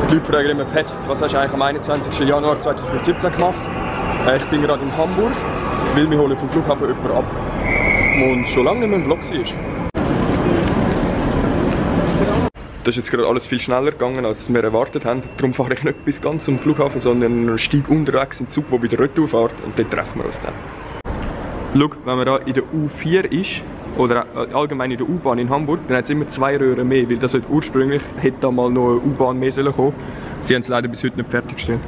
Die Leute fragen immer, Pat, was hast du eigentlich am 21. Januar 2017 gemacht? Ich bin gerade in Hamburg, weil wir holen vom Flughafen jemanden ab. Und schon lange nicht mehr im Vlog war. Das ist jetzt gerade alles viel schneller gegangen, als wir erwartet haben. Darum fahre ich nicht bis ganz zum Flughafen, sondern steige unterwegs in den Zug, der wieder retour fährt. Und dort treffen wir uns dann. Schau, wenn man da in der U4 ist, oder allgemein in der U-Bahn in Hamburg, dann hat es immer 2 Röhren mehr, weil das ursprünglich hätte da mal noch eine U-Bahn mehr kommen sollen. Sie haben es leider bis heute nicht fertiggestellt.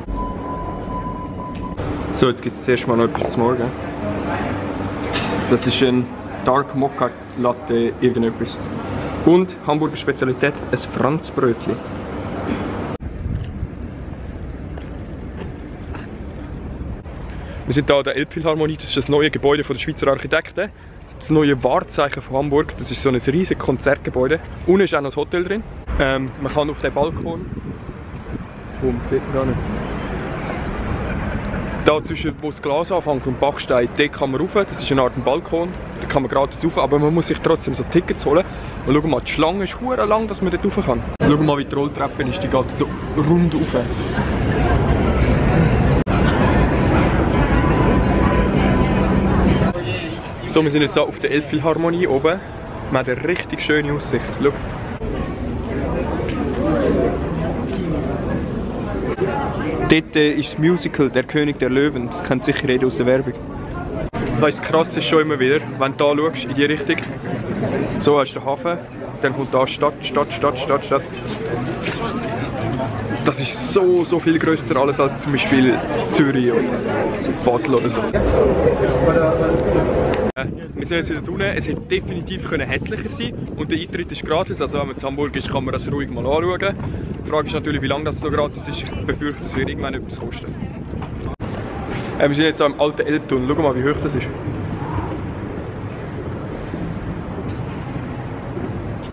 So, jetzt gibt es zuerst mal noch etwas zum Morgen. Das ist ein Dark Mocha Latte irgendetwas. Und Hamburger Spezialität, ein Franzbrötli. Wir sind hier an der Elbphilharmonie, das ist das neue Gebäude der Schweizer Architekten. Das neue Wahrzeichen von Hamburg, das ist so ein riesiges Konzertgebäude. Unten ist auch noch das Hotel drin. Man kann auf den Balkon... sieht man da nicht. Da zwischen wo das Glas anfängt und Bachstein, dort kann man rauf, das ist eine Art Balkon, da kann man gratis rauf, aber man muss sich trotzdem so Tickets holen. Und schau mal, die Schlange ist verdammt lang, dass man dort rauf kann. Schau mal, wie die Rolltreppe ist, die geht so rund rauf. So, wir sind jetzt hier auf der Elbphilharmonie oben. Wir haben eine richtig schöne Aussicht. Schau. Dort ist das Musical «Der König der Löwen», das kennt sicher jeder aus der Werbung. Das ist krass, ist schon immer wieder, wenn du hier schaust, in die Richtung. So hast du den Hafen, dann kommt da Stadt. Das ist so viel grösser alles als zum Beispiel Zürich oder Basel oder so. Wir sind jetzt wieder unten. Es hätte definitiv hässlicher sein können und der Eintritt ist gratis, also wenn man in Hamburg ist, kann man das ruhig mal anschauen. Die Frage ist natürlich, wie lange das so gratis ist. Ich befürchte, es wird irgendwann etwas kosten. Wir sind jetzt hier im alten Elbtunnel. Schau mal, wie hoch das ist.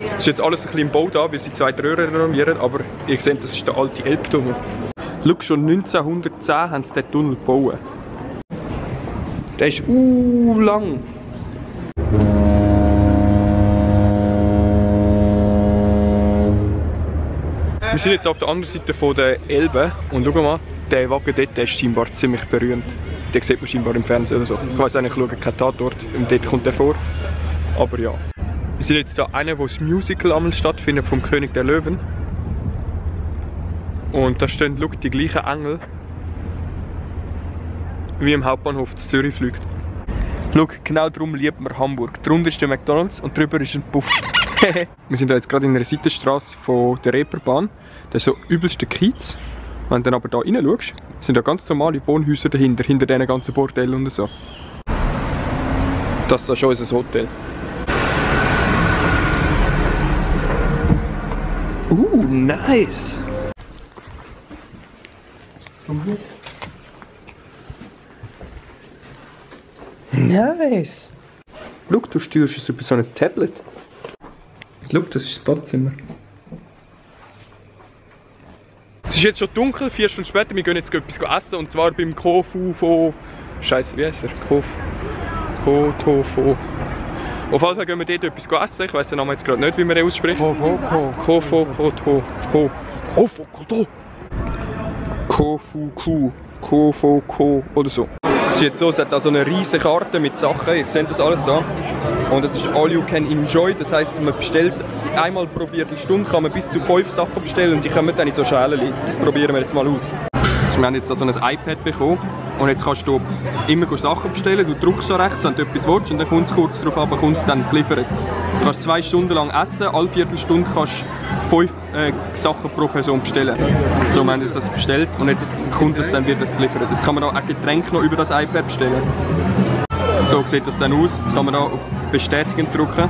Es ist jetzt alles ein bisschen im Bau da, weil sie 2 Röhren renovieren, aber ihr seht, das ist der alte Elbtunnel. Schau, schon 1910 haben sie diesen Tunnel gebaut. Der ist lang. Wir sind jetzt auf der anderen Seite von der Elbe und schau mal, der Wagen dort, der ist scheinbar ziemlich berühmt. Den sieht man scheinbar im Fernsehen oder so. Ich weiss eigentlich, ich schaue keinen Tatort und dort kommt der vor. Aber ja. Wir sind jetzt da einer, wo das Musical einmal stattfindet vom König der Löwen. Und da stehen, schau, die gleichen Engel wie im Hauptbahnhof in Zürich fliegt. Schau, genau darum liebt man Hamburg. Drunter ist der McDonald's und drüber ist ein Puff. Wir sind jetzt gerade in einer Seitenstrasse von der Reeperbahn. Das ist so übelste Kiez. Wenn du dann aber da rein schaust, sind da ganz normale Wohnhäuser dahinter, hinter diesen ganzen Bordellen und so. Das ist schon unser Hotel. Nice! Nice! Schau, du steuerst es über so ein Tablet. Schau, das ist das Badzimmer. Es ist jetzt schon dunkel, 4 Stunden später. Wir gehen jetzt etwas essen und zwar beim Kofu von... Scheiße, wie heißt er? Kotofu. Auf jeden Fall gehen wir dort etwas essen. Ich weiss den Namen jetzt gerade nicht, wie man den ausspricht. Kofuku oder so. Es ist jetzt so, es hat da so eine riesige Karte mit Sachen. Ihr seht das alles da. Und es ist all you can enjoy. Das heisst, man bestellt einmal pro Viertelstunde, kann man bis zu 5 Sachen bestellen und die kommen dann in so Schälchen. Das probieren wir jetzt mal aus. Also wir haben jetzt da so ein iPad bekommen und jetzt kannst du immer Sachen bestellen. Du drückst da rechts, wenn du etwas willst und dann kommt es kurz darauf ab, kommt es dann geliefert. Du kannst 2 Stunden lang essen, alle Viertelstunde kannst du 5 Sachen pro Person bestellen. So, wir haben jetzt das bestellt und jetzt kommt es, dann wird das geliefert. Jetzt kann man auch ein Getränk noch über das iPad bestellen. So sieht das dann aus. Jetzt kann man da auf Bestätigen drücken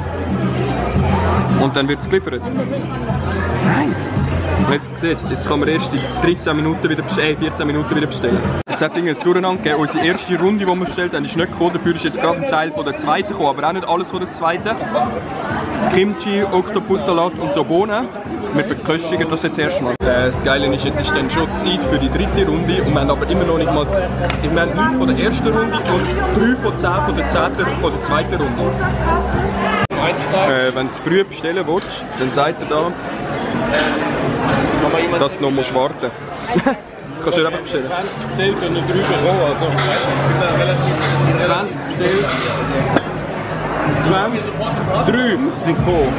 und dann wird es geliefert. Nice! Und jetzt kann man erst in 14 Minuten wieder bestellen. Jetzt hat es irgendwie ein Durcheinander gegeben. Unsere erste Runde, die wir bestellt haben, ist nicht gekommen. Dafür ist jetzt gerade ein Teil von der zweiten gekommen, aber auch nicht alles von der zweiten. Kimchi, Oktopussalat und so Bohnen. Wir verköstigen das jetzt erstmal. Das Geile ist, jetzt ist dann schon Zeit für die dritte Runde und wir haben aber immer noch nicht mal... Wir haben 9 von der ersten Runde und 3 von 10 von der zweiten Runde. Wenn du zu früh bestellen willst, dann sagt er da... dass du noch musst warten. Kannst du einfach bestellen. 20 bestellt und noch 3 bekommen. Also 20 bestellt. 20, 3 sind gekommen.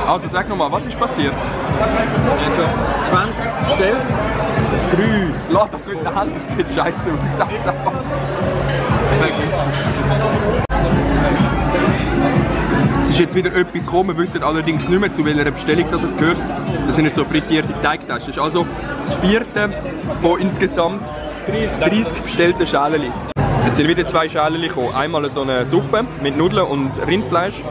Also sag nochmal, was ist passiert? 20 bestellt, 3. Lass das mit der Hand, das sieht scheiße aus. Sag's einfach. Es ist jetzt wieder etwas gekommen, wir wissen allerdings nicht mehr, zu welcher Bestellung das gehört. Das sind so frittierte Teigtaschen. Das ist also das 4. von insgesamt 30 bestellten Schälchen. Jetzt sind wieder 2 Schälchen gekommen. Einmal so eine Suppe mit Nudeln und Rindfleisch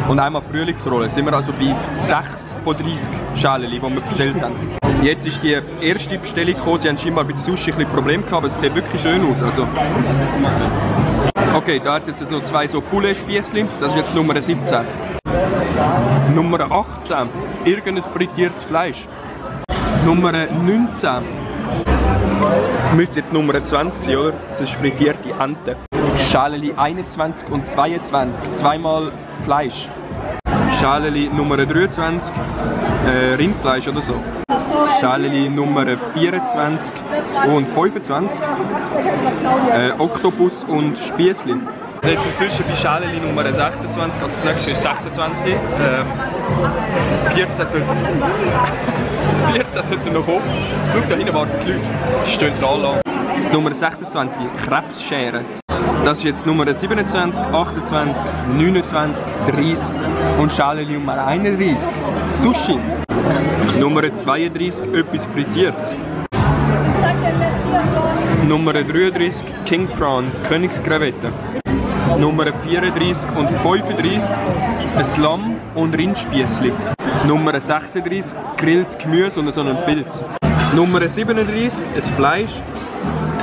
und einmal Frühlingsrollen. Jetzt sind wir also bei 6 von 30 Schälchen, die wir bestellt haben. Jetzt ist die erste Bestellung gekommen. Sie haben scheinbar bei der Sushi ein bisschen Probleme gehabt, aber es sieht wirklich schön aus. Also okay, da hat es jetzt noch 2 so Poulet-Spiessli. Das ist jetzt Nummer 17. Nummer 18, irgendein frittiertes Fleisch. Nummer 19. Müsste jetzt Nummer 20 sein, oder? Das ist frittierte Ente. Schäleli 21 und 22, zweimal Fleisch. Schäleli Nummer 23, Rindfleisch oder so. Schäleli Nummer 24 und 25, Oktopus und Spiessli. Jetzt inzwischen bei Schäleli Nummer 26, also das nächste ist 26. 14 sollten noch kommen. Schau, da hinten warten die Leute. Die stehen dran. Das ist Nummer 26, Krebsschere. Das ist jetzt Nummer 27, 28, 29, 30 und Schäleli Nummer 31, Sushi. Nummer 32, etwas Frittiertes. Nummer 33, King Prawns, Königskrevette. Nummer 34 und 35, ein Lamm und Rindspiessli. Nummer 36, grilltes Gemüse und so einen Pilz. Nummer 37, ein Fleisch.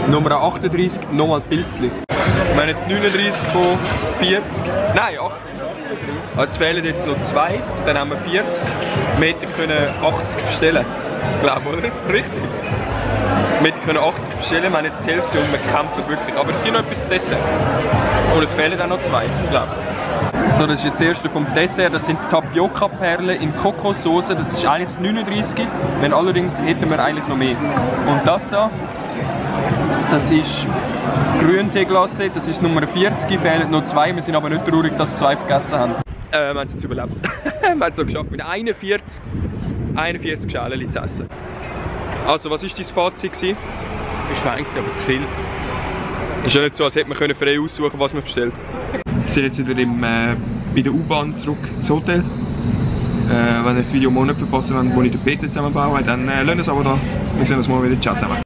Nummer 38, nochmal Pilzli. Wir haben jetzt 39 von 40, nein 8. Also es fehlen jetzt noch 2, dann haben wir 40. Wir hätten können 80 bestellen, glaube ich, oder? Richtig. Wir hätten können 80 bestellen, wir haben jetzt die Hälfte und wir kämpfen wirklich. Aber es gibt noch etwas zu Dessert. Und es fehlen auch noch 2, glaube ich. So, das ist jetzt das erste vom Dessert. Das sind Tapioca-Perlen in Kokossoße. Das ist eigentlich das 39. Wenn allerdings hätten wir eigentlich noch mehr. Und das da, das ist Grüntee-Glacé. Das ist Nummer 40. Fehlen noch 2. Wir sind aber nicht traurig, dass wir 2 vergessen haben. Wir haben es jetzt überlebt. Wir haben es so geschafft, mit 41 Schälchen zu essen. Also, was war dein Fazit? Es war eigentlich aber zu viel. Es ist ja nicht so, als hätte man frei aussuchen können, was man bestellt. Wir sind jetzt wieder bei der U-Bahn zurück ins Hotel. Wenn ihr das Video morgen nicht verpassen wollt, wo ich den PC zusammenbaue, dann lasst es aber da. Wir sehen uns morgen wieder. Ciao zusammen.